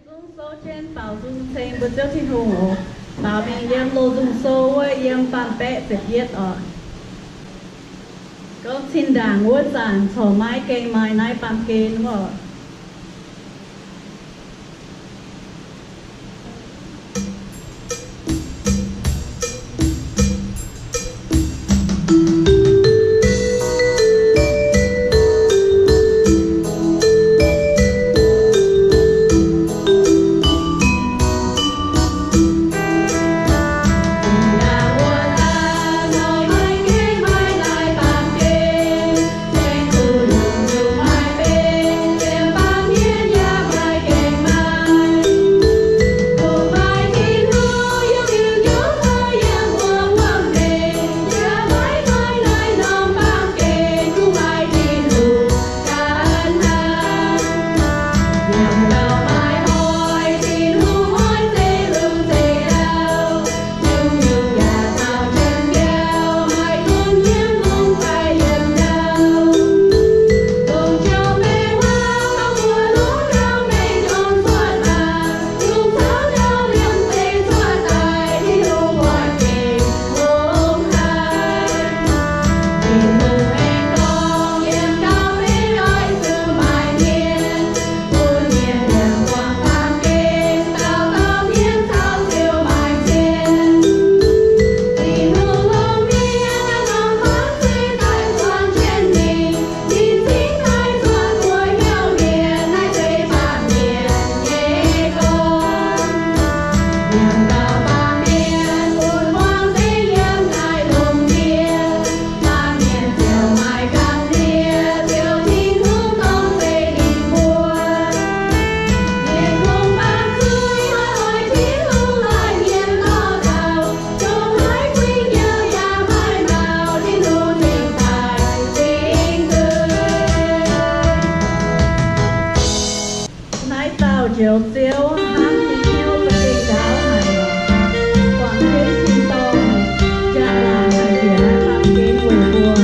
Nzung Sou jienv baaux nzung ceng mbuo Ziouv Tin-Hungh oc. Baaux mingh yiem Loz Nzung Sou wuov yiem faam-baeqv ziepc yietv oc. Gorngv zinh ndaangc wuov zanc corc maiv gaengh maaih naaiv baamh gen wuov oc. Naaiv dauh Njoux Ziouv hnamv nyei hnyouv za'gengh ndaauv haic, guangc jienv tin-dorngh njang-laangc haic bieqc naaiv baamh gen weic mbuo.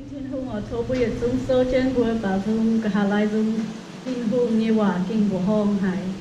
Tin-Hungh oix tov mbuo yietc zungv souv jienv mbuo baaux nzung, nqa'haav laai nzung, Tin-Hungh nyei waac gengh mbuoqc horngh haic.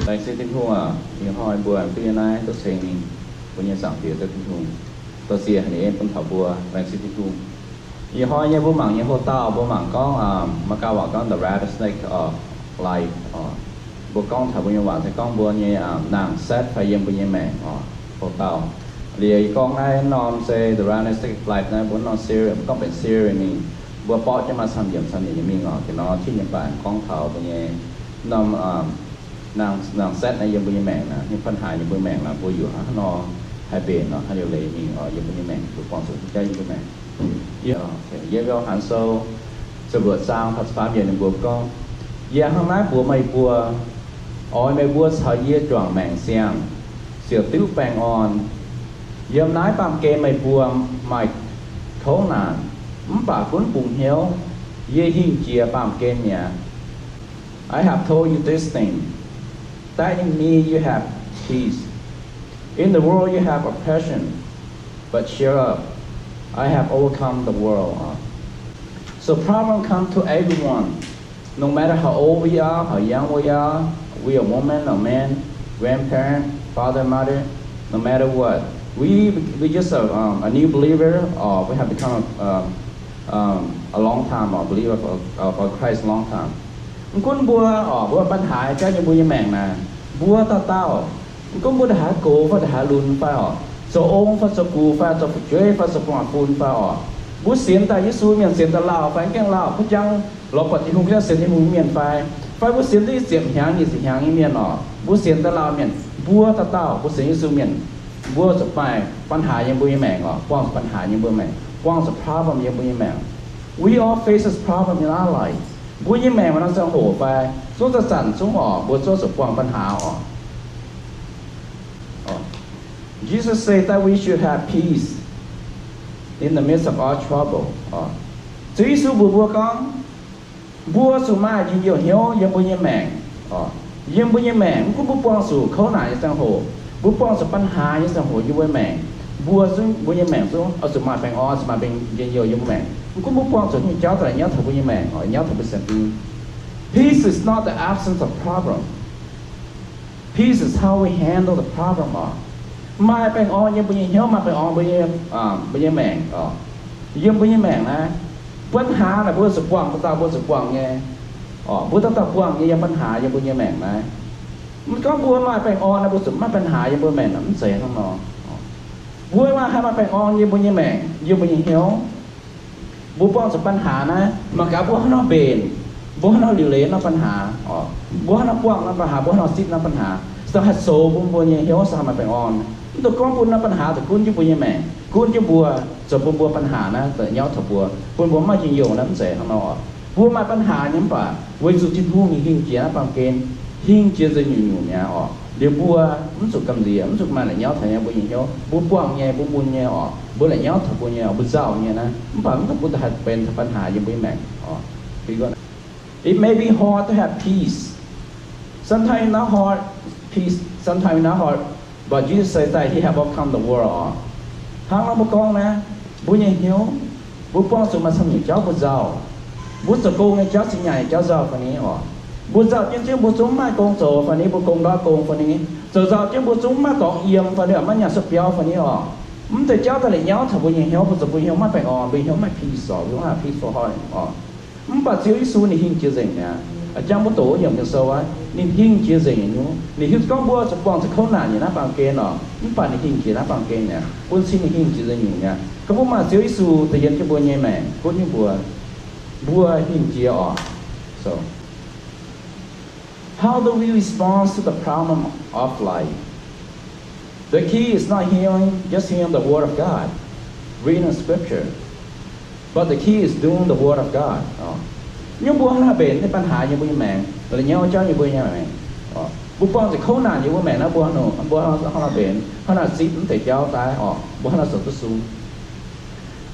Laengz zingh Tin-Hungh aac, ih hnoi mbuo aengx duqv yiem naaiv doqc ceng mingh, mbuo nyei Zaangc Diex Ziouv Tin-Hungh, doqc siec haic ninh bun taux mbuo. Laengz zingh Tin-Hungh. Ih hnoi nyei mbuo mangc nyei houx-dauh, mbuo mangc gorngv, maaih ganh waac gorngv the rattlesnake of life. Mbuo gorngv taux mbuo nyei waac se gorngv mbuo nyei nangc setv fai yiem mbuo nyei maengc oc, houx-dauh. Liuz yie gorngv naaiv norm se the rattlesnake of life naaiv mbuo norm series, mbuo gorngv benx series mingh, mbuo borqv jienv maaih camv yiemc camv yiemc nyei mingh oc. Ih nor titv nyei baac gorngv taux mbuo nyei norm nangc setv naaiv yiem mbuo nyei maengc naaic, ninh banh haaix yiem mbuo maengc naaic, mbuo yuoqc hnangv haaix nor haih mbenc nor, haaix liuz leiz mingh oc, yiem mbuo nyei maengc, mbuo buangh zuqc jaiv yiem mbuo maengc. Yiem Yo^han Sou ziepc luoqc zaang faam yiemc ninh mbuo gorngv, yie hnangv naaiv mbuox meih mbuo, Oix meih mbuo caux yie juangc maengc siang, ziouc diuv baengh orn. Yiem naaiv baamh gen meih mbuo maaih kouv naanc, mv baac gunv bungx hnyouv. Yie hingh jiex baamh gen mi'aqv. I have told you this thing, that in me you have peace. In the world you have oppression, but cheer up, I have overcome the world. So problem come to everyone, no matter how old we are, how young we are, we are woman or man, grandparent, father, mother, no matter what. We, we just a, um, a new believer, or we have become a, um, um, a long time or believer for, uh, for Christ long time. Mv gunv mbuo oc, mbuo ปัญหา jauv yiem mbuo nyei maengc naaic, mbuo dauh dauh, mv gunv mbuo ndongc haaix gox fai ndongc haaix lunx fai oc, zoux ong fai zoux gux fai zoux fu'jueiv fai zoux gu'nguaaz-fun fai oc, mbuo sienx daaih Yesu mienh, sienx daaih lauh fai mv gaengh lauh, kuv jang lorz buatc Tin-Hungh, sienx Tin-Hungh mienh fai, fai mbuo sienx duqv i ziepc hnyangx nyic ziepc hnyangx nyei mienh oc, mbuo sienx daaih lauh mienh, mbuo dauh dauh mbuo sienx Yesu mienh, mbuo zuqc maaih ปัญหา yiem mbuo nyei maengc oc, buangh zuqc ปัญหา yiem mbuo maengc, buangh zuqc problem yiem mbuo nyei maengc. We all faces problem in our life. Mbuo nyei maengc maaih norm ziangh hoc fai zungv zanc-zanc zungv oc, mbuo zuov zuqc buangh ปัญหา oc. Jesus said that we should have peace in the midst of our trouble. Ziouv Yesu mbuox mbuo gorngv, mbuo zuqc maaih njien-youh hnyouv yiem mbuo nyei maengc oc. Yiem mbuo nyei maengc, mv gunv mbuo buangh zuqc kouv naanc nyei ziangh hoc, mbuo buangh zuqc ปัญหา nyei ziangh hoc yiem mbuo maengc, mbuo zungv, mbuo nyei maengc zungv oix zuqc maaih baengh orn, zuqc maaih njien-youh yiem mbuo maengc. Mv gunv mbuo buangh zuqc hnyouv jauv daaih la'nyauv taux mbuo nyei maengc oc, nyauv taux mbuo sienx Tin. Peace is not the absence of problem. Peace is how we handle the problem oc. Maaih baengh orn yiem mbuo nyei hnyouv, maaih baengh orn mbuo nyei, mbuo nyei maengc oc. Yiem mbuo nyei maengc naaiv, ปัญหา naaic mbuo zuqc buangh, dauh dauh mbuo zuqc buangh nyei oc. Mbuo dauh dauh buangh nyei yiem ปัญหา yiem mbuo nyei maengc naaiv. Mv gorngv mbuo maaih baengh orn naaiv mbuo zuqc maiv maaih ปัญหา yiem mbuo maengc naaic, mv zeiz hnangv nor. Mbuo maaih, haih maaih baengh orn yiem mbuo nyei maengc, yiem mbuo nyei hnyouv. Mbuo buangh zuqc ปัญหา naaiv, mangc gaax mbuo haaix nor mbenc, mbuo haaix nor liuc leiz norm ปัญหา oc, mbuo haaix nor buangh norm ปัญหา, mbuo haaix nor zipv norm ปัญหา, se haih zoux bun mbuo nyei hnyouv se haih maaih baengh orn. Mv dungx gorngv bun norm ปัญหา daaih gunv jienv mbuo nyei maengc, gunv jienv mbuo, zoux bun mbuo ปัญหา naaiv daaih nyauv taux mbuo, bun mbuo maiv maaih njien-youh naaiv, mv zeiz hnangv nor oc. Mbuo maaih ปัญหา nyei mv baac weic zuqc Tin-Hungh ninh hingh jiex naaiv baamh gen, hingh jiex nzengc nyungc-nyungc mi'aqv oc. Liuz mbuo mv zuqc gamh nziex, mv zuqc maaih la'nyauv taux mbuo nyei hnyouv. Mbuo buangh nyei, mbuo mun nyei oc, mbuo la'nyauv taux mbuo nyei oc, mbuo nzauh nyei naaiv, mv baac mv dungx bun daaih haih benx ปัญหา yiem mbuo nyei maengc oc. It may be hard to have peace. Sometimes in our heart, peace, sometimes in our heart, but Jesus says that he have overcome the world oc. Hnangv nor mbuo gorngv naaiv, mbuo nyei hnyouv, mbuo buangh zuqc maaih camv nyungc jauv mbuo nzauh. Mbuo zoux gong nyei jauv, cing-nyaah nyei jauv nzauh fai ni oc. Mbuo nzauh jienv, jienv mbuo zungv mv maaih gong zoux fai ni, mbuo gong ndortv gong fai ni, zoux nzauh jienv mbuo zungv mv maaih dorngx yiem fai ni, maiv nyaanh suotv biauv fai ni oc. Mv deix jauv daaih la'nyauv taux mbuo nyei hnyouv, mbuo zoux mbuo hnyouv maiv baengh orn, mbuo hnyouv maiv peace oc, mbuo maiv peaceful heart oc. Mv baac Ziouv Yesu ninh hingh jiex nzengc mi'aqv. A'jangv mbuo doqc wuov yiemc Ging-Sou aqv, ninh hingh jiex nzengc nyei nyungc. Ninh hiuv duqv gorngv mbuo zuqc buangh zuqc kouv naanc nyei naaiv baamh gen oc, mv baac ninh hingh jiex naaiv baamh gen mi'aqv. Bun cing ninh hingh jiex nzengc nyungc mi'aqv. Gorngv mbuo maaih Ziouv Yesu daaih yiem jienv mbuo nyei maengc, gunv jienv mbuo, mbuo hingh jiex oc. So, how do we respond to the problem of life? The key is not hearing, just hearing the word of God, reading scripture, but the key is doing the word of God. Nyungc mbuo hnangv naaiv mbenc nyei ปัญหา yiem mbuo nyei maengc, la'nyauv jauv yiem mbuo nyei maengc. Mbuo buangh zuqc kouv naanc yiem mbuo maengc naaiv, mbuo hnangv nor, mbuo hnangv nor mbenc, hnangv naaic zipv mv deix jauv daaih oc, mbuo hnangv nor zoux duqv sung.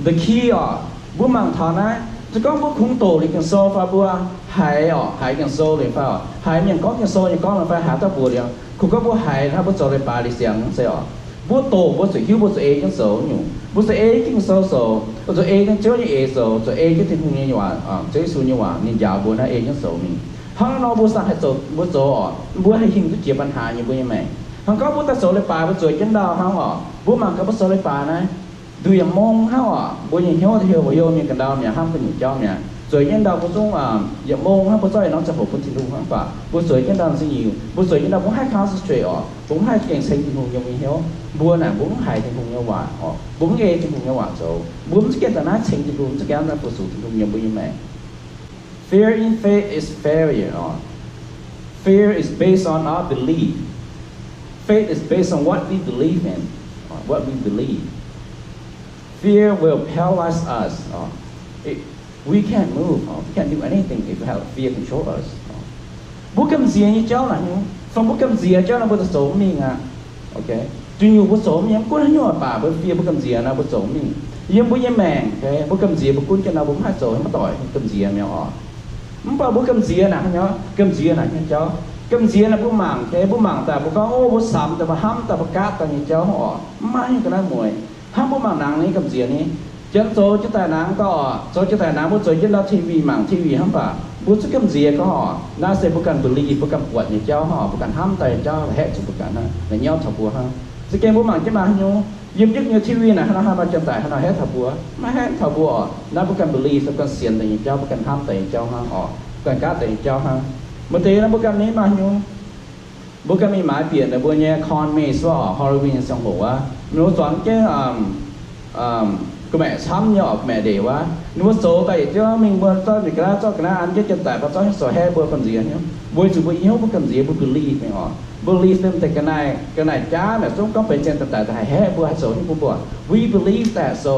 The key oc, mbuo mangc taux naaiv, se gorngv mbuo kungx doqc liuz Ging-Sou fai mbuo haiz oc, haiz Ging-Sou liuz fai oc, haiz mienh gorngv Ging-Sou nyei gorngv liuz fai haaix dauh mbuox liuz, kungx gorngv mbuo haiz hnangv, mbuo zoux leiz-baaix liuz siang mv zeiz oc. Mbuo doqc, mbuo zuqc hiuv, mbuo zuqc ei jienv zoux nyungc. Mbuo zuqc ei jienv Ging-Sou zoux, zuqc ei jienv Tin-Hungh nyei zoux, zuqc ei jienv Tin-Hungh nyei waac, Ziouv Yesu nyei waac ninh njaaux mbuo naaiv ei jienv zoux mingh. Hnangv nor mbuo saah haih zoux, mbuo zoux oc, mbuo haih hingh duqv jiex ปัญหา yiem mbuo nyei maengc. Hnangv gorngv mbuo daaih zoux leiz-baaix, mbuo zueiz jienv ndau hnangv oc, mbuo mangc gaax mbuo zoux leiz-baaix naaiv, nduqc yietc mong hnangv oc, mbuo nyei hnyouv heuc mbuo heuc mingh ga'ndau mi'aqv, hnangv gu'nyuoz jauv mi'aqv. Zueiz jienv ndau mbuo zungv yietc mong hnangv, mbuo zorqv yietc norm ziangh hoc bun Tin-Hungh hnangv baac mbuo zueiz jienv ndau zingh yiuh, mbuo zueiz jienv ndau mbuo mv haih concentrate oc, mbuo mv haih gengh ceng Tin-Hungh yiem mbuo nyei hnyouv. Mbuo naaic mbuo mv haiz Tin-Hungh nyei waac oc, mbuo mv ei Tin-Hungh nyei waac zoux, mbuo mv za'gengh daaih naaiv ceng Tin-Hungh, mv za'gengh daaih fu-sux Tin-Hungh yiem mbuo nyei maengc. Fear in faith is failure oc. Fear is based on our belief. Faith is based on what we believe in, what we believe. Fear will paralyze us. We can't move. We can't do anything if we have fear control us. Mbuo gamh nziex nyei jauv naaic nyungc. Dongh mbuo gamh nziex jauv nor mbuo zoux mv mingh aqv. Zuqc nyungc mbuo zoux mv mingh, mv gunv haaix nyungc baac mbuo fie mbuo gamh nziex nor mbuo zoux mv mingh. Yiem mbuo nyei maengc, mbuo gamh nziex mbuo gunv jienv nor mbuo mv haih zoux, mv doic gamh nziex mi'aqv oc. Mv baac mbuo gamh nziex naaic hnangv nor, gamh nziex naaic nyei jauv, gamh nziex naaic mbuo mangc, mbuo mangc daaih mbuo gorngv, o, mbuo samx daaih, mbuo hnamv daaih, mbuo gaatv daaih nyei jauv oc, mv maaih nyungc ga'naaiv mueiz. Hnangv mbuo mangc nangx ni gamh nziex ni. Janx zoux jienv daaih nangx gau oc, zoux jienv daaih nangx, mbuo zoux jienv ndau T V mangc T V hnangv baac mbuo zuqc gamh nziex gau oc. Naaiv se mbuo ganh believe, mbuo ganh buatc nyei jauv hnangv, mbuo ganh hnamv daaih nyei jauv haeqv zuqc mbuo ganh hnangv, la'nyauv taux mbuo hnangv. Za'gengh mbuo mangc jienv maaih haaix nyungc yiem yietv nyei T V naaic hnangv nor, haaix nor janx daic, haaix nor haeqv taux mbuo? Maiv haeqv taux mbuo oc. Naaiv mbuo ganh believe, mbuo ganh sienx daaih nyei jauv, mbuo ganh hnamv daaih nyei jauv hnangv oc, mbuo ganh gaatv daaih nyei jauv hnangv. Maaih deix naaiv mbuo ganh mingh maaih haaix nyungc, mbuo ganh mingh maaiz bieqc ninh mbuo nyei corn maze wuov oc, Halloween ziangh hoc wuov, ninh mbuo zuangx jienv gu'maeqc camv nyei oc, gu'maeqc ndeic wuov, ninh mbuo zoux daaih yietc diuv mingh mbuo zorqv ninh ga'naaiv, zorqv ga'naaiv an jienv janx daic, baac zorqv hnyouv zoux haeqv mbuo gamh nziex hnyouv. Weic zuqc mbuo i hnyouv mbuo gamh nziex, mbuo believe mingh oc, believe deix ga'naaiv, ga'naaiv jaav naaic zungv gorngv benx janx daic daaih haih haeqv mbuo, haih zoux hnyouv bun mbuo. We believe that so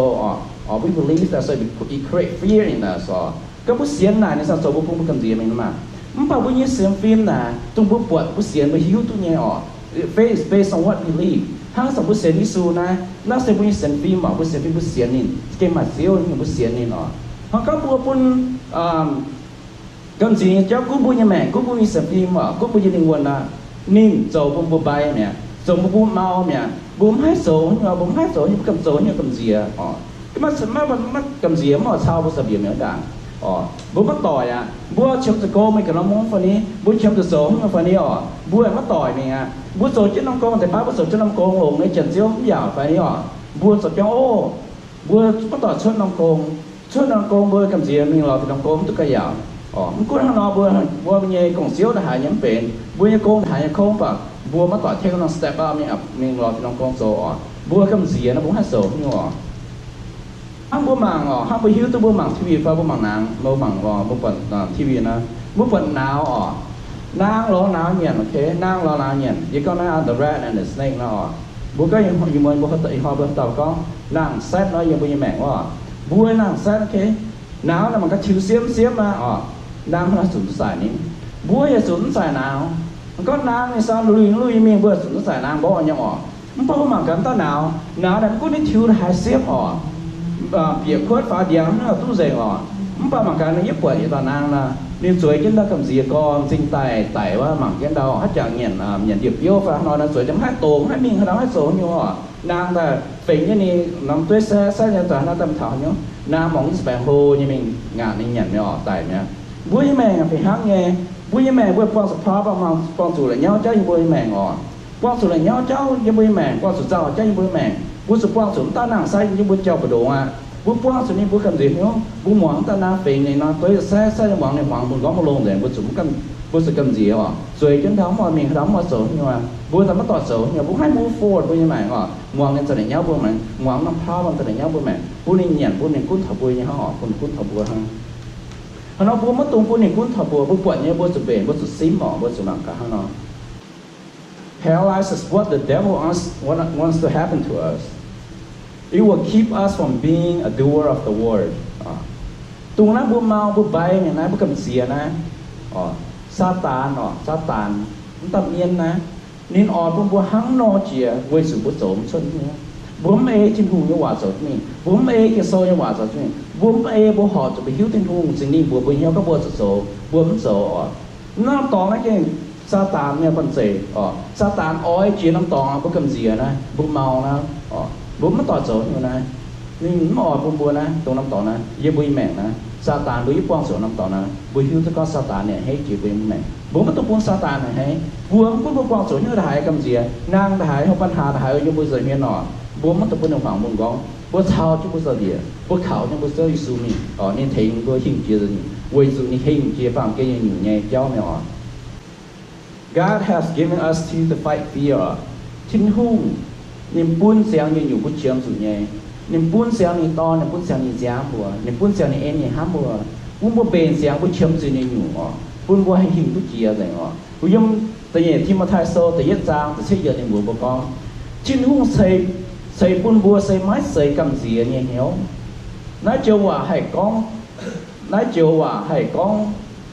oc, we believe that so it create fear in us oc. Gorngv mbuo sienx naaic ninh ziangh zoux mbuo bun mbuo gamh nziex mingh mv baac, mv baac mbuo nyei sienx fim naaic dongh mbuo buatc, mbuo sienx, mbuo hiuv duqv nyei oc. Faith is based on what we believe. Hnangv zanc mbuo sienx Yesu naaiv, naaiv se mbuo nyei sienx fim oc. Mbuo sienx fim, mbuo sienx ninh, za'gengh maaih Ziouv nyei, mbuo sienx ninh oc. Hnangv gorngv mbuo bun gamh nziex nyei jauv gunv mbuo nyei maengc, gunv mbuo nyei sienx fim oc, gunv mbuo nyei lingh wuonh aqv, ninh zoux bun mbuo mbai mi'aqv, zoux bun mbuo mau mi'aqf. Mbuo mv haih zoux nyei, mbuo mv haih zoux nyei, mbuo gamh zoux nyei gamh nziex oc. Maiv, maiv gamh nziex mv oix cau mbuo za'bieqc mi'aqv ndaangc oc. Mbuo maiv doic aqv. Mbuo qiemx zuqc go mingh ganh norm mungv fai ni, mbuo qiemx zuqc zoux nyei fai ni oc, mbuo maiv doic mingh aqv. Mbuo zoux jienv norm gong deix baav mbuo zoux jienv norm gong longx nyei, Janx-Ziouv mv yaac fai ni oc. Mbuo zoux jienv oc, mbuo maiv doic cuotv norm gong. Cuotv norm gong mbuo gamh nziex mingh lorz norm gong mv duqv ga'yaauc. Mv gunv hnangv nor, mbuo, mbuo nyei gong-ziouv ndongc haaix nyei mv benx, mbuo nyei gong ndongc haaix nyei kouv, mv baac mbuo maiv doic take norm step up mingh, mingh lorz norm gong zoux oc. Mbuo gamh nziex nor mbuo mv haih zoux nyei oc. Hnangv mbuo mangc oc, hnangv mbuo hiuv duqv mbuo mangc T V fai mbuo mangc naang, mbuo mangc, mbuo buatc T V naaiv, mbuo buatc nauz oc. Naang lorz nauz nyanc, ok, naang lorz nauz nyanc. Yie gorngv naaiv The Rat and the Snake nor oc. Mbuo gorngv ih hnoi mbuo haaix dauh gorngv naang-saetv nor yiem mbuo nyei maengc wuov. Mbuo naang-saetv, ok, nauz naaic mangc gaax tiux siemv siemv aqv oc. Naang hnangv naaiv zuqc mv zaaic ninh. Mbuo yaac zuqc mv zaaic nauz. Gorngv naang ninh sau luih luih mingh, mbuo zuqc mv zaaic naang mborqv nyei oc. Mv baac mbuo mangc gaax dauh nauz, nauz naaic mv gunv ninh tiux haaix siemv oc, bieqc kuotv faaux ndiangx hnangv duqv nzengc oc. Mv baac mangc gaax ninh yie buatc yietc dauh naang nor, ninh zueiz jienv ndau gamh nziex gorn zingh daaih daic wuov, mangc jienv ndau haaix jangx nyanc, nyanc ndie-biouv fai hnoi nor, zueiz jienv mv haih dongz, mv haih mingh, haaix dauh haih zoux nyei oc. Naang daaih fengx jienv ninh norm dueiv saeqv, saeqv nyei daaih hnangv daaih taux haaix nyungc, naang mangc mv zuqc baengh hlo nyei mingh ngaatc ninh nyanc mi'aqv oc, daic mi'aqv. Mbuo nyei maengc fih hnangv nyei. Mbuo nyei maengc mbuo buangh zuqc problem, buangh zuqc la'nyauv jauv yiem mbuo nyei maengc oc. Buangh zuqc la'nyauv jauv yiem mbuo nyei maengc, buangh zuqc nzauh jauv yiem mbuo nyei maengc. Mbuo zuqc buangh zuqc mv dauh naang-saetv yiem mbuo jauv-mbu'ndongx aqv. Mbuo buangh zuqc ninh mbuo gamh nziex hnyouv, mbuo muangx mv dauh naang fengx ninh nor, dueiv saeqv, saeqv nyei muangx ninh hmuangx mbuo gorngv mbuo longx nzengc, mbuo zuqc mv gamh, mbuo zuqc gamh nziex oc. Zueiz jienv ndau mv oix mingh, ndau mv oix zoux nyei oc. Mbuo daaih maiv doic zoux nyei, mbuo mv haih move forward mbuo nyei maengc oc. Muangx ninh za'gengh la'nyauv mbuo maengc, muangx norm problem za'gengh la'nyauv mbuo maengc, bun ninh nyanc, bun ninh gunv taux mbuo nyei hnangv oc, bun ninh gunv taux mbuo hnangv. Hnangv nor mbuo maiv dungx bun ninh gunv taux mbuo, mbuo buatc nyei mbuo zuqc mbenc, mbuo zuqc simv oc, mbuo zuqc mangc gaax hnangv nor. Paralysis is what the devil wants, wants to happen to us. It will keep us from being a doer of the word. Dongh naaiv mbuo mau mbuo mbai mingh naaiv, mbuo gamh nziex naaiv, Saadaan oc, Saadaan, mv dauh mienh naaiv, ninh oix bun mbuo hnangv nor jiex weic zuqc mbuo zoux mv cuotv hnyouv. Mbuo mv ei Tin-Hungh nyei waac zoux mingh, mbuo mv ei Ging-Sou nyei waac zoux mingh, mbuo mv ei mbuo horpc zuqc mbuo hiuv Tin-Hungh Singx Lingh mbuox mbuo hnyouv gorngv mbuo zuqc zoux, mbuo mv zoux oc. Naaiv dorngx naaiv gengh Saadaan nyei banh zeic oc. Saadaan oix jiex norm dorngx mbuo gamh nziex naaiv, mbuo mau naaiv oc, mbuo mv doic zoux haaix nyungc naaiv. Ninh mv oix bun mbuo naaiv, dongh norm dorngx naaiv yiem mbuo nyei maengc naaiv. Saadaan mbuo yaac buangh zuqc norm dorngx naaiv, mbuo hiuv duqv gorngv Saadaan ninh a'hneiv jiex mbuo nyei maengc. Mbuo maiv dungx bun Saadaan a'hneiv. Mbuo mv gunv mbuo buangh zuqc hnyouv ndongc haaix gamh nziex, naang ndongc haaix, hnyouv banh haaix ndongc haaix yiem mbuo nzueic mienh oc, mbuo maiv dungx bun ninh hmuangx mun gorngv. Mbuo cau jienv mbuo za'biec, mbuo kaux jienv mbuo Ziouv Yesu mingh oc, ninh tengx mbuo hingh jiex nzengc, weic zuqc ninh hingh jiex baamh gen nyei nyungc nyei jauv mi'aqv oc. God has given us teeth to fight fear. Tin-Hungh ninh bun siangx nyei nyungc mbuo qiemx zuqc nyei. Ninh bun siangx ninh Dorn, ninh bun siangx ninh nziaamv mbuo, ninh bun siangx ninh en nyei hnamv mbuo, bun mbuo mbenc siangx mbuo qiemx zuqc ninh nyungc oc, bun mbuo haih hingh duqv jiex nzengc oc. Yiem da'nyeic Ti^mo^tai Sou da'yietv zaang da'cietv yiemc ninh mbuox mbuo gorngv, Tin-Hungh ceix, ceix bun mbuo se maiv zeiz gamh nziex nyei hnyouv. Naaiv joux waac haih gorngv, naaiv joux waac haih gorngv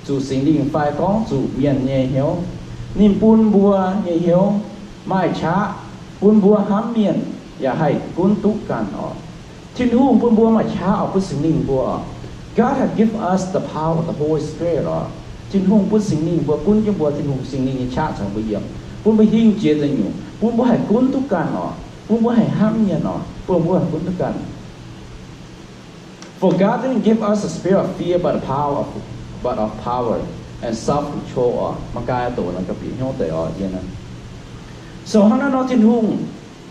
zuqc Singx Lingh fai gorngv zuqc mienh nyei hnyouv. Ninh bun mbuo nyei hnyouv maaih qaqv, bun mbuo hnamv mienh yaac haih gunv duqv ganh oc. Tin-Hungh bun mbuo maaih qaqv oc, bun Singx Lingh mbuo oc. God has given us the power of the Holy Spirit oc. Tin-Hungh bun Singx Lingh mbuo, gunv jienv mbuo, Tin-Hungh Singx Lingh nyei qaqv caux mbuo yiem, bun mbuo hingh jiex deic nyuoqc, bun mbuo haih gunv duqv ganh oc, bun mbuo haih hnamv mienh oc, bun mbuo haih gunv duqv ganh. For God didn't give us a spirit of fear, but a power of, but of power and self-control oc. Mangc gaax doqc naaiv ga'bieqc hnyouv deix oc, yie naaiv. So hnangv naaiv nor Tin-Hungh,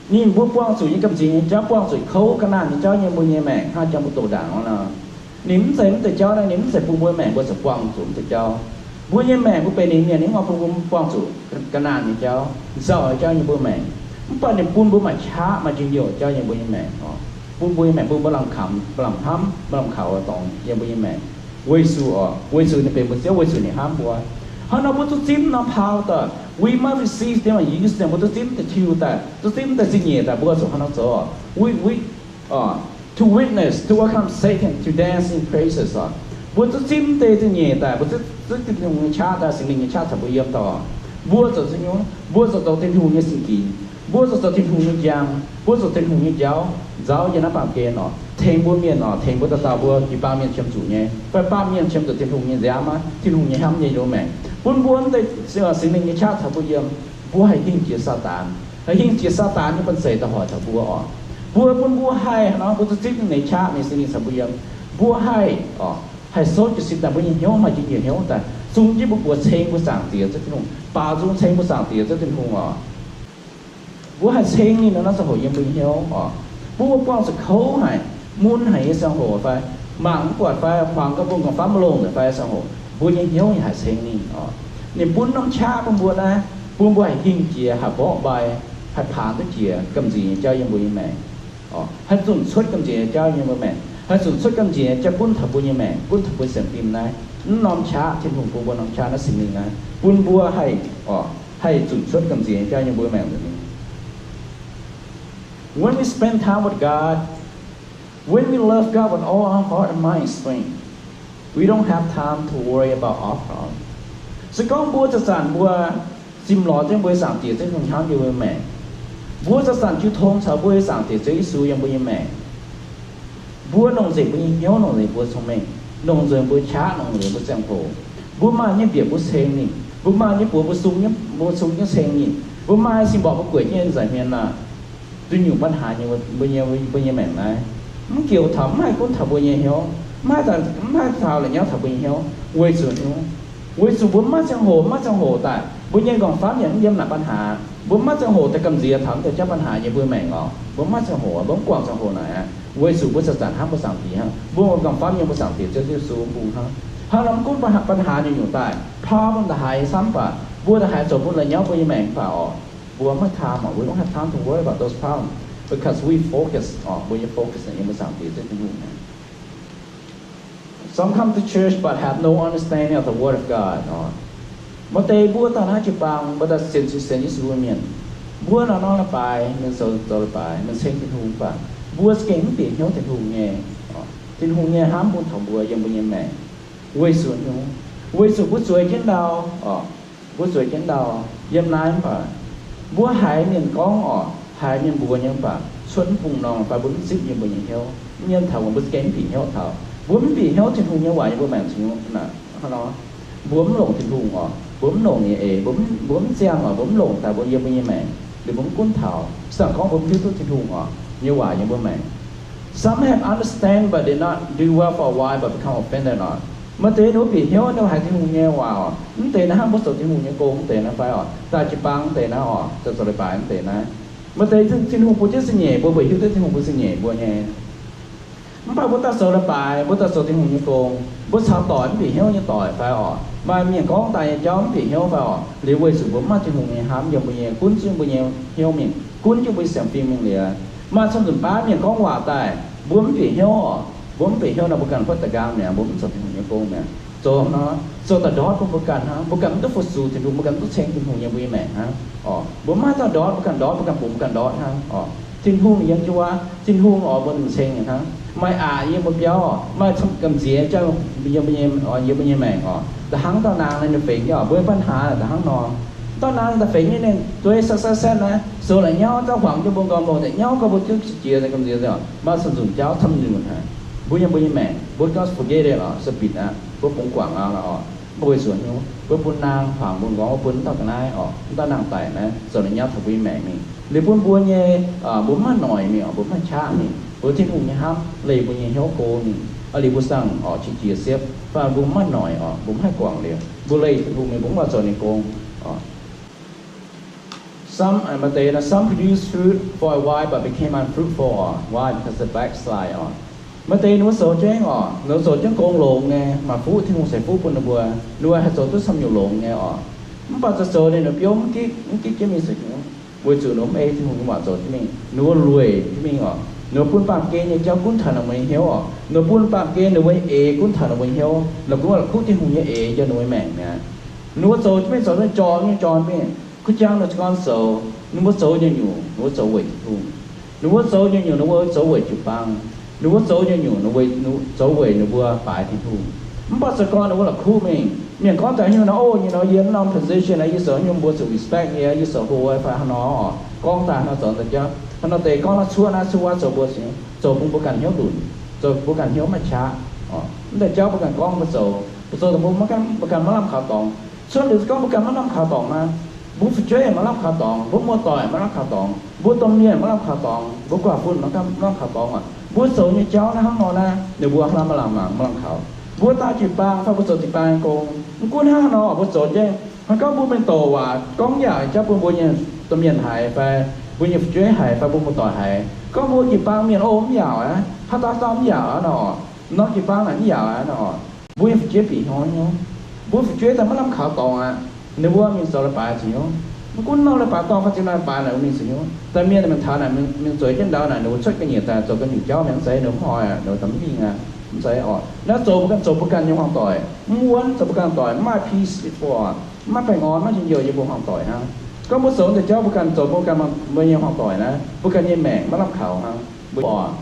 ninh mbuo buangh zuqc nyei gamh nziex nyei jauv, buangh zuqc kouv ga'naanh nyei jauv yiem mbuo nyei maengc, hnangv jangx mbuo doqc ndaangc nor. Ninh mv zeiz mv deix jauv naaiv, ninh mv zeiz bun mbuo maengc mbuo zuqc buangh zuqc mv deix jauv. Mbuo nyei maengc mbuo benx ninh mienh, ninh mv oix bun mbuo buangh zuqc ga'naanh nyei jauv, nzauh nyei jauv yiem mbuo maengc. Mv baac ninh bun mbuo maaih qaqv, maaih njien-youh jauv yiem mbuo nyei maengc oc. Bun mbuo nyei maengc, bun mbuo lamh kamx, lamh hnamv, lamh kaux dorngx yiem mbuo nyei maengc. Weic zuqc oc, weic zuqc ninh benx mbuo Ziouv, weic zuqc ninh hnamv mbuo. Hnangv nor mbuo duqv zipv norm power daaih, we must receive them and use them. Mbuo duqv zipv deix tiuv daaih, duqv zipv deix zingh nyeic daaih, mbuo zuqc hnangv nor zoux oc. We, we, uh, to witness, to welcome Satan to dance in praises oc. Mbuo duqv zipv deix zingh nyeic daaih, mbuo duqv, duqv zipv Tin-Hungh nyei qaqv daaih, Singx Lingh nyei qaqv caux mbuo yiem daaih oc. Mbuo zuqc zingh nyungc, mbuo zuqc zoux Tin-Hungh nyei sing-ging, mbuo zuqc zoux Tin-Hungh nyei njang, mbuo zuqc Tin-Hungh nyei jauv nzauh yiem naaiv baamh gen oc, tengx mbuo mienh oc, tengx mbuo dauh dauh mbuo jiu-baang mienh qiemx zuqc nyei, fai baamh mienh qiemx zuqc Tin-Hungh nyei nziaamv, Tin-Hungh nyei hnamv nyei ndoqc maengc, bun mbuo mv deix Singx Lingh nyei qaqv caux mbuo yiem, mbuo haih hingh jiex Saadaan, haih hingh jiex Saadaan nyei banh zeic daaih hoic taux mbuo oc. Mbuo bun mbuo haih hnangv nor, mbuo duqv zipv ninh nyei qaqv, ninh Singx Lingh caux mbuo yiem, mbuo haih oc, haih souv jiez sin daaih mbuo nyei hnyouv, maaih jiex njiec hnyouv daaih, zungv jienv mbuo buoz ceng mbuo Zaangc Diex Ziouv Tin-Hungh, baaux nzung ceng mbuo Zaangc Diex Ziouv Tin-Hungh oc. Mbuo haih ceng ninh nor, nor ziangh hoc yiem mbuo nyei hnyouv oc. Mbuo buangh zuqc kouv haic, mun haic nyei ziangh hoc fai, mangc mv buatc fai, huangx ga'mbung ga'famv maiv longx nzengc fai ziangh hoc, mbuo nyei hnyouv yaac haih ceng ninh oc. Ninh bun norm qaqv bun mbuo naaiv, bun mbuo haih hingh jiex, haih mborqv mbai, haih paanx duqv jiex gamh nziex nyei jauv yiem mbuo nyei maengc. Haih zunc cuotv gamh nziex nyei jauv yiem mbuo maengc, haih zunc cuotv gamh nziex nyei jauv gunv taux mbuo nyei maengc, gunv taux mbuo sienx fim naaiv. Mv norm qaqv, Tin-Hungh bun mbuo norm qaqv naaiv, Singx Lingh naaiv, bun mbuo haih, haih zunc cuotv gamh nziex nyei jauv yiem mbuo maengc nzengc. When we spend time with God, when we love God with all our heart and mind and strength, we don't have time to worry about our problem. Se gorngv mbuo zanc-zanc mbuo simc lorz jienv mbuo nyei Zaangc Diex Ziouv Tin-Hungh hnamv yiem mbuo maengc, mbuo zanc-zanc jiu tong caux mbuo nyei Zaangc Diex Ziouv Yesu yiem mbuo nyei maengc, mbuo longc nzengc mbuo nyei hnyouv, longc nzengc mbuo nyei cong-mengh, longc nzengc mbuo nyei qaqv, longc nzengc mbuo ziangh hoc. Mbuo maaih nyei bieqc mbuo ceng ninh, mbuo maaih nyei buoz mbuo sung, mbuo sung jienv ceng ninh, mbuo maaih sing mborqc mbuo gueic jienv nzaic hmien aqv. Dunh nyungc ปัญหา nyei mbuo nyei, mbuo nyei maengc naaiv, mv gaux taux, mv haih gunv taux mbuo nyei hnyouv, mv haih, mv haih taux la'nyauv taux mbuo nyei hnyouv, weic zuqc, weic zuqc mbuo mv maaih ziangh hoc, mv maaih ziangh hoc daaih, mbuo nyei 'nqorngv-famv yaac mv yiem naaic ปัญหา. Mbuo mv maaih ziangh hoc daaih gamh nziex taux mv deix jauv ปัญหา nyei mbuo maengc oc. Mbuo mv maaih ziangh hoc, mbuo mv guangc ziangh hoc naaic aqv, weic zuqc mbuo zanc-zanc hnamv mbuo Zaangc Diex hnangv. Mbuo 'nqorngv-famv yiem mbuo Zaangc Diex Ziouv Yesu bung hnangv. Hnangv nor mv gunv ปัญหา nyungc-nyungc daaih, problem da'haaix nyei camv baac, mbuo da'haaix zoux bun la'nyauv mbuo nyei maengc baac oc, mbuo mv maaih time oc, we don't have time to worry about those problems because we focus oc, mbuo nyei focus yiem mbuo Zaangc Diex Ziouv Tin-Hungh naaic. Some come to church but have no understanding of the word of God oc. Maaih deix mbuo daaih naaiv jiu-baang, mbuo daaih sienx, sienx Yesu nyei mienh, mbuo naaiv norm leiz-baaix mienh zoux, zoux leiz-baaix mienh ceng Tin-Hungh mv baac mbuo za'gengh mv bieqc hnyouv Tin-Hungh nyei, Tin-Hungh nyei hnamv bun taux mbuo yiem mbuo nyei maengc. Weic zuqc, weic zuqc mbuo zueiz jienv ndau oc, mbuo zueiz jienv ndau yiem naaiv mv baac mbuo haiz mienh gorngv oc, haiz mienh mbuox nyei mv baac cuotv mv bung norm fai mbuo mv zipv yiem mbuo nyei hnyouv, mv yiem taux mbuo za'gengh mv bieqc hnyouv taux, mbuo mv bieqc hnyouv Tin-Hungh nyei waac yiem mbuo maengc cingx hnangv nor, mbuo mv longc Tin-Hungh oc, mbuo mv longc ninh nyei eix, mbuo mv, mbuo mv ziangh oc, mbuo mv longc daaih mbuo yiem mbuo nyei maengc, liuz mbuo mv gunv taux. Ih zanc gorngv mbuo mv hiuv duqv Tin-Hungh oc nyei waac yiem mbuo maengc. Some have understand but did not do well for a while but become offended oc. Maaih deix ninh mbuo bieqc hnyouv, ninh mbuo haiz Tin-Hungh nyei waac oc, mv deix naaiv hnangv mbuo zoux Tin-Hungh nyei gong mv deix naaiv fai oc, daaih jiu-baang mv deix naaiv oc, zoux, zoux leiz-baaix mv deix naaiv. Maaih deix Tin-Hungh bun jienv zingh nyeic mbuo, mbuo hiuv duqv Tin-Hungh bun zingh nyeic mbuo nyei. Mv baac mbuo daaih zoux leiz-baaix, mbuo daaih zoux Tin-Hungh nyei gong, mbuo caux doic mv bieqc hnyouv nyei doic fai oc, maaih mienh gorngv daaih nyei jauv mv bieqc hnyouv fai oc, liuz weic zuqc mbuo mv maaih Tin-Hungh nyei hnamv yiem mbuo nyei, gunv jienv mbuo nyei hnyouv mingh, gunv jienv mbuo nyei sienx fim mingh liuz, maaih camv nzunc baav mienh gorngv waac daaih, mbuo mv bieqc hnyouv oc, mbuo mv bieqc hnyouv nor mbuo ganh huotv da'nqaang mi'aqv, mbuo mv zoux Tin-Hungh nyei gong mi'aqv. Zoux nor, zoux daaih ndortv bun mbuo ganh hnangv, mbuo ganh mv duqv fu-sux Tin-Hungh, mbuo ganh mv duqv ceng Tin-Hungh yiem mbuo nyei maengc hnangv oc. Mbuo mv maaih dauh ndortv, mbuo ganh ndortv, mbuo ganh bungx mbuo ganh ndortv hnangv oc. Tin-Hungh yiem jienv wuov, Tin-Hungh oc, mbuo mv ceng ninh hnangv. Maaih aqc yiem mbuo biauv oc, maaih camv gamh nziex jauv yiem mbuo nyei, yiem mbuo nyei maengc oc. Da'hnangv dauh naang naaiv ninh fengx oc, mbuo nyei ปัญหา da'hnangv nor. Dauh naang daaih fenx nyei, ninh dueiv setv setv setv naaiv, zoux la'nyauv, dauh huangx jienv mbuo nqorngv-mborng daaih nyauv gorngv mbuo duqv qiex jiez nyei gamh nziex, maaih cun nzunc jauv camv nzunc haic. Mbuo yiem mbuo nyei maengc, mbuo gorngv forget it lorqc, suspend aqv, mbuo bungx guangc aqv lorqc. Mv baac weic zuqc hnyouv, mbuo bun naang huangx mbuo nqorngv, mbuo bun dauh ga'naaiv orqc, dauh naang daic naaiv zoux la'nyauv taux mbuo nyei maengc mingh. Liuz bun mbuo nyei, mbuo mv maaih noic mingh orqc, mbuo mv maaih qaqv mingh, mbuo Tin-Hungh nyei hnamv leih mbuo nyei hnyouv go mingh. Liuz mbuo siang orqc qiex jiez siepv, fai mbuo mv maaih noic orqc, mbuo mv haih guangc liuz, mbuo leih Tin-Hungh mingh, mbuo mv oix zoux ninh gong orqc. Some, maaih deix, some produce fruit for a while but became unfruitful orqc. Why? Because they backslide orqc. Maaih deix ninh mbuo zoux jienv orqc, ninh mbuo zoux jienv gong longx nyei, maaih fuqv Tin-Hungh ceix fuqv bun ninh mbuo, ninh mbuo haih zoux duqv camv nyungc longx nyei orqc. Mv baac zoux zoux ninh mbuo biouv mv gitv, mv gitv jienv mingh se hnyouv, weic zuqc ninh mbuo mv ei Tin-Hungh nyei waac zoux jienv mingh, ninh mbuo lueic jienv mingh orqc. Ninh mbuo bun baamh gen nyei jauv gunv taux ninh mbuo nyei hnyouv orqc. Ninh mbuo bun baamh gen ninh mbuo nyei eix gunv taux ninh mbuo nyei hnyouv, ninh mbuo la'kuqv Tin-Hungh nyei eix yiem ninh mbuo nyei maengc mi'aqv. Ninh mbuo zoux jienv mingh zoux jienv jorm nyei jorm mingh. Kuv jangx ninh mbuo gorngv zoux, ninh mbuo zoux nyungc-nyungc ninh mbuo zoux weic Tin-Hungh. Ninh mbuo zoux nyungc-nyungc ninh mbuo zoux weic jiu-baang. Ninh mbuo zoux nyungc-nyungc ninh mbuo zoux weic ninh mbuo baaix Tin-Hungh. Mv baac zoux gorngv ninh mbuo la'kuqv mingh, mienh gorngv daaih haaix nyungc nor, o, nyei nor yie mv norm position aqv, yie zoux haaix nyungc mbuo zuqc respect yie, yie zoux hlo fai haaix nor orqc. Gorngv daaih haaix nor zoux daaih jauv, haaix nor deix gorngv naaiv cuotv naaiv cuotv wuov zoux mbuo zoux bun mbuo ganh hnyouv lunc, zoux mbuo ganh hnyouv maiv qaqv orqc. Mv deix jauv mbuo ganh gorngv mbuo zoux, mbuo zoux dongh mbuo maiv gan, mbuo ganh maiv lamh kaux dorngx. Cuotv liuz gorngv mbuo ganh maiv lamh kaux dorngx naaiv, mbuo fu'jueiv maiv lamh kaux dorngx, mbuo muoz-doic maiv lamh kaux dorngx, mbuo domh mienh maiv lamh kaux dorngx, mbuo guaav fun maiv lamh kaux dorngx orqc. Mbuo zoux nyei jauv naaiv hnangv nor naaiv, ninh mbuo hnangv maiv lamh, maiv lamh kaux. Mbuo daaih jiu-baang fai mbuo zoux jiu-baang nyei gong, mv gunv hnangv haaix nor mbuo zoux jienv, hnangv gorngv mbuo mingh douc waac gorngv yaac jauv bun mbuo nyei domh mienh haiz fai mbuo nyei fu'jueiv haiz fai mbuo muoz-doic haiz, gorngv mbuo jiu-baang mienh o mv yaauc aqv, haaix dauh dauh mv yaauc aqv nor, norm jiu-baang naaic mv yaauc aqv nor, mbuo nyei fu'jueiv bieqc hnyouv hnyouv. Mbuo fu'jueiv daaih maiv lamh kaux dorngx aqv, ninh mbuo mingh zoux leiz-baaix zuqc hnyouv. Mv gunv norm leiz-baaix dorngh fai zinh leiz-baaix naaic mbuo mingh zuqc hnyouv. Daaih mienh mingh taux naaic, mingh zueiz jienv ndau naaic, ninh mbuo cuotv ga'nyiec daaih zoux ga'nyungc jauv mi'aqv, mv zeiz, ninh mbuo mv oix, ninh mbuo daaih mv mingh aqv, mv zeiz orqc. Naaiv zoux mbuo ganh zoux mbuo ganh nyei hmuangx-doic, mv wuonv zoux mbuo ganh doic, mv maaih peace before, mv maaih baengh orn, mv maaih njien-youh yiem mbuo hmuangx-doic hnangv. Gorngv mbuo zoux deix jauv mbuo ganh zoux mbuo ganh, mbuo nyei hmuangx-doic naaiv, mbuo ganh nyei maengc maiv lamh kaux hnangv. Mbuo orqc,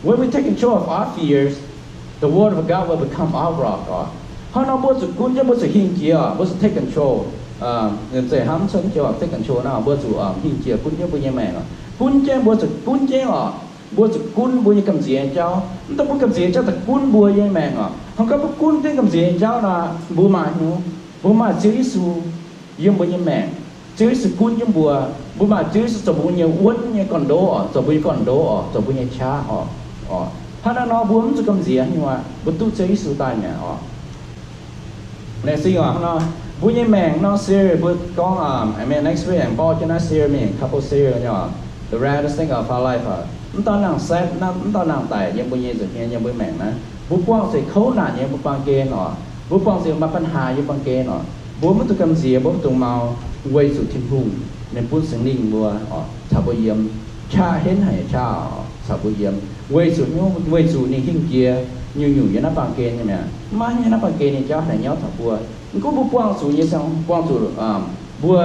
when we take control of our fears, the word of God will become our rock orqc. Hnangv nor mbuo zuqc gunv jienv, mbuo zuqc hingh jiex orqc, mbuo zuqc take control. Zeiz hnamv cuotv joux take control naaiv, mbuo zuqc hingh jiex gunv jienv mbuo nyei maengc orqc. Gunv jienv, mbuo zuqc gunv jienv orqc. Mbuo zuqc gunv mbuo nyei gamh nziex nyei jauv. Mv dongh mbuo gamh nziex jauv daaih gunv mbuo nyei maengc orqc. Hnangv gorngv mbuo gunv jienv gamh nziex nyei jauv nor, mbuo maaih hnyouv, mbuo maaih Ziouv Yesu yiem mbuo nyei maengc. Ziouv Yesu gunv jienv mbuo. Mbuo maaih Ziouv Yesu zoux mbuo nyei wuonv nyei gorn-ndoqv orqc, zoux mbuo nyei gorn-ndoqv orqc, zoux mbuo nyei qaqv orqc. Hnangv naaiv nor mbuo mv zuqc gamh nziex haaix nyungc aqv, mbuo duqv Ziouv Yesu daaih mi'aqv orqc. Laengz zingh orqc, hnangv nor mbuo nyei maengc nor, series mbuo gorngv, I mean, next week aengx mborqv jienv naaiv series mingh, couple series nyei orqc, the raddest thing of our life orqc. Mv dauh nangh setv, mv dauh nangh daic yiem mbuo nyei nza'hmien, yiem mbuo maengc naaiv, mbuo buangh zuqc kouv naanc nyei mbuo baamh gen orqc, mbuo buangh zuqc maaih ปัญหา yiem baamh gen orqc, mbuo maiv dungx gamh nziex, mbuo maiv dungx mau, weic zuqc Tin-Hungh ninh bun Singx Lingh mbuo orqc caux mbuo yiem, qaqv henv haic nyei qaqv orqc caux mbuo yiem, weic zuqc hnyouv, weic zuqc ninh hingh jiex nyungc-nyungc yiem naaiv baamh gen nyei mi'aqv. Maiv maaih haaix nyungc naaiv baamh gen nyei jauv haih nyauv taux mbuo. Mv gunv mbuo buangh zuqc nyei ziangh, buangh zuqc, mbuo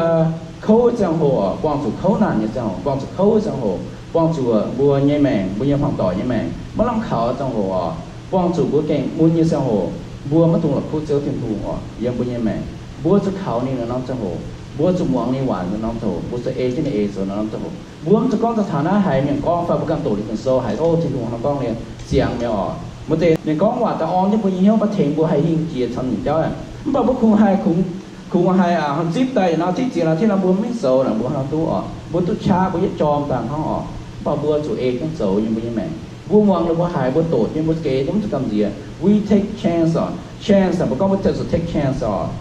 kouv ziangh hoc orqc, buangh zuqc kouv naanc nyei ziangh hoc, buangh zuqc kouv ziangh hoc, buangh zuqc mbuo nyei maengc, mbuo nyei hmuangx-doic nyei maengc maiv lamh kaux ziangh hoc orqc, buangh zuqc mbuo gengh mun nyei ziangh hoc, mbuo maiv dungx la'kuqv Ziouv Tin-Hungh orqc yiem mbuo nyei maengc. Mbuo zuqc kaux ninh naaiv norm ziangh hoc, mbuo zuqc muangx ninh waac naaiv norm ziangh hoc, mbuo zuqc ei jienv ninh eix zoux naaiv norm ziangh hoc. Mbuo mv zuqc gorngv daaih taux naaiv haiz mienh gorngv fai mbuo ganh doqc liuz Ging-Sou haiz, o, Tin-Hungh hnangv gorngv liuz ziangx mi'aqv orqc. Maaih deix mienh gorngv waac daaih orn jienv mbuo nyei hnyouv, maiv tengx mbuo haih hingh jiex camv nyungc jauv aqv. Mv baac mbuo kungx haih, kungx, kungx haih aa, zipv daaih yietc norm tipv ziex norm tipv norm mbuo mv mingh zoux naaic, mbuo hnangv duqv orqc, mbuo duqv qaqv, mbuo yietv jorm daaih hnangv orqc. Mv baac mbuo zuqc ei jienv zoux yiem mbuo nyei maengc. Mbuo muangx liuz mbuo haiz, mbuo doqc jienv, mbuo zuqc ei jienv, mv zuqc gamh nziex. We take chance orqc. Chance aa, mbuo gorngv mbuo zuqc take chance orqc.